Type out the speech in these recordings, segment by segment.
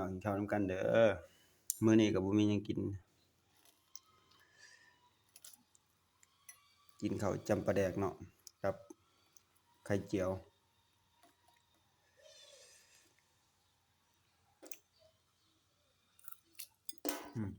ກິນເຂົ້ານຳກັນເດີ. ມື້ນີ້ກໍບໍ່ມີຫຍັງກິນ ກິນເຂົ້າຈ້ຳປາແດກເນາະ ກັບໄຂ່ຈຽວ. ອືມ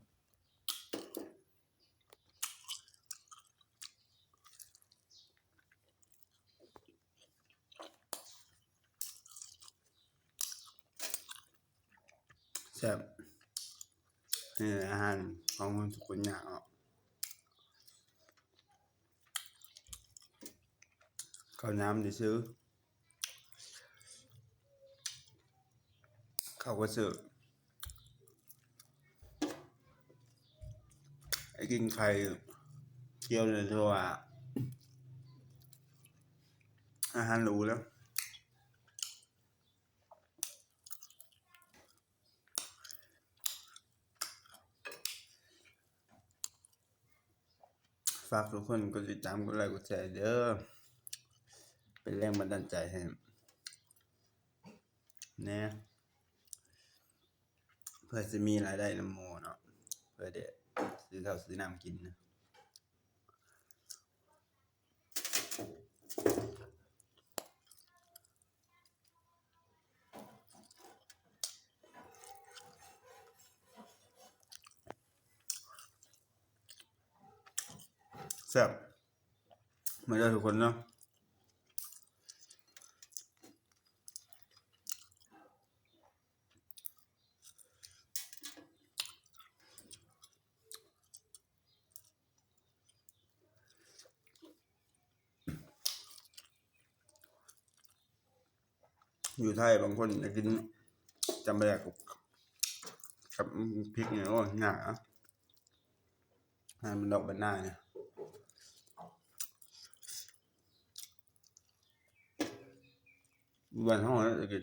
ແຊບ. ນີ້ແຫຼະອາຫານຂອງຄົນທຸກຄົນຍາກເນາະ. ເຂົ້ານ້ຳຊື່ໆ ເຂົ້າກໍຊື້ ໄອ້ກິນໄຂ່ຈຽວນີ້ຖືວ່າອາຫານຫຼູແລ້ວ. ຝາກທຸກຄົນກົດຕິດຕາມ ກົດໄລ ກົດແຊເດີ ເປັນແຮງບັນດານໃຈໃຫ້ແດ່ ເພື່ອຊິມີລາຍໄດ້ນຳໝູ່ເນາະ ເພື່ອໄດ້ຊື້ເຂົ້າຊື້ນ້ຳກິນນະ. ແຊບ ມາເດີທຸກຄົນເນາະ. ຢູ່ໄທບາງຄົນຢາກກິນຈຳປາແດກກັບ ກັບພິກນີ້ ໂອ້ຍ ຍາກນະ ໃຫ້ມັນດອກບັນນານີ້ ຢູ່ບ້ານເຮົານະຈະກິນ.